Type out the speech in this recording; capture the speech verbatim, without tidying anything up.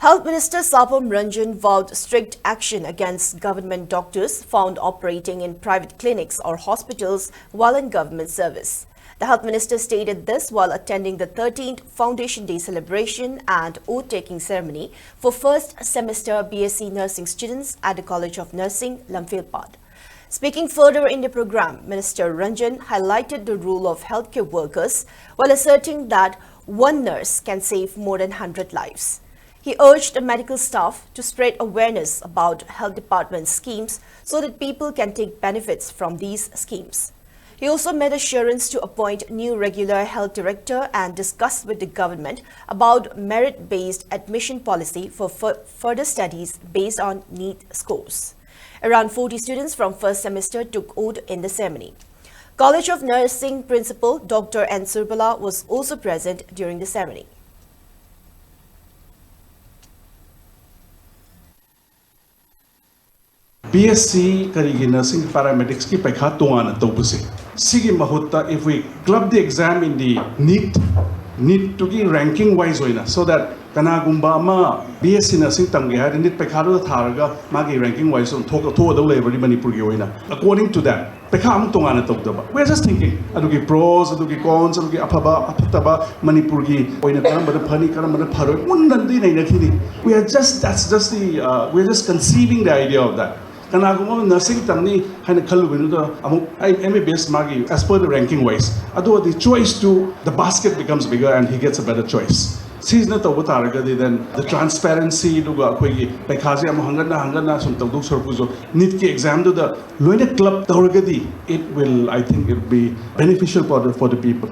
Health Minister Sapam Ranjan vowed strict action against government doctors found operating in private clinics or hospitals while in government service. The Health Minister stated this while attending the thirteenth Foundation Day celebration and oath-taking ceremony for first semester B S C nursing students at the College of Nursing, Lamphilpaat. Speaking further in the program, Minister Ranjan highlighted the role of healthcare workers while asserting that one nurse can save more than one hundred lives. He urged the medical staff to spread awareness about health department schemes so that people can take benefits from these schemes. He also made assurance to appoint new regular health director and discuss with the government about merit-based admission policy for fur- further studies based on NEET scores. Around forty students from first semester took oath in the ceremony. College of Nursing Principal Doctor N Surbala was also present during the ceremony. B S C ꯀꯔꯤꯒꯤ nursing paramedics ꯀꯤ ꯄꯩꯈꯥ ꯇꯣꯉꯥꯟꯅ ꯇꯧꯕꯁꯦ, ꯁꯤꯒꯤ ꯃꯍꯨꯠꯇ if we club the exam in the NEET, NEET ꯇꯨꯒꯤ ranking wise ꯑꯣꯏꯅ, so that ꯀꯅꯥꯒꯨꯝꯕ ꯑꯃ B S C nursing ꯇꯝꯒꯦ ꯍꯥꯏꯔꯗꯤ NEET ꯄꯩꯈꯥꯗꯨꯗ ꯊꯥꯔꯒ ꯃꯥꯒꯤ ranking wise ꯑꯗꯨꯝ ꯊꯣꯛ- ꯊꯣꯛꯑꯗꯧ ꯂꯩꯕꯅꯤ ꯃꯅꯤꯄꯨꯔꯒꯤ ꯑꯣꯏꯅ꯫ According to that, ꯄꯩꯈꯥ ꯑꯃꯨꯛ ꯇꯣꯉꯥꯟꯅ ꯇꯧꯗꯕ꯫ We are just thinking ꯑꯗꯨꯒꯤ pros, ꯑꯗꯨꯒꯤ cons, ꯑꯗꯨꯒꯤ ꯑꯐꯕ ꯑꯐꯠꯇꯕ, ꯃꯅꯤꯄꯨꯔꯒꯤ ꯑꯣꯏꯅ ꯀꯔꯝꯕꯅ ꯐꯅꯤ, ꯀꯔꯝꯕꯅ ꯐꯔꯣꯏ, ꯃꯨꯟꯅꯗꯤ ꯅꯩꯅꯈꯤꯅꯤ꯫ We are just, that's just the, uh, we are just conceiving the idea of that. ꯀꯅꯥꯒꯨꯝꯕ ꯑꯃ nursing ꯇꯝꯅꯤ ꯍꯥꯏꯅ ꯈꯜꯂꯨꯕꯗꯨꯗ ꯑꯃꯨꯛ ꯑꯩ M B B S ꯃꯥꯒꯤ as per the ranking wise, ꯑꯗꯨ ꯑꯣꯏꯔꯗꯤ choice to the basket becomes bigger and he gets a better choice. ꯁꯤꯁꯤꯅ ꯇꯧꯕ ꯇꯥꯔꯒꯗꯤ then the transparency, ꯑꯗꯨꯒ ꯑꯩꯈꯣꯏꯒꯤ ꯄꯩꯈꯥꯁꯦ ꯑꯃꯨꯛ ꯍꯪꯒꯠꯅ ꯍꯪꯒꯠꯅ ꯁꯨꯝ ꯇꯧꯗꯧ ꯁꯔꯨꯛꯄꯨꯁꯨ NEET ꯀꯤ exam ꯗꯨꯗ ꯂꯣꯏꯅ club ꯇꯧꯔꯒꯗꯤ it will, I think it will be beneficial for the, for the people.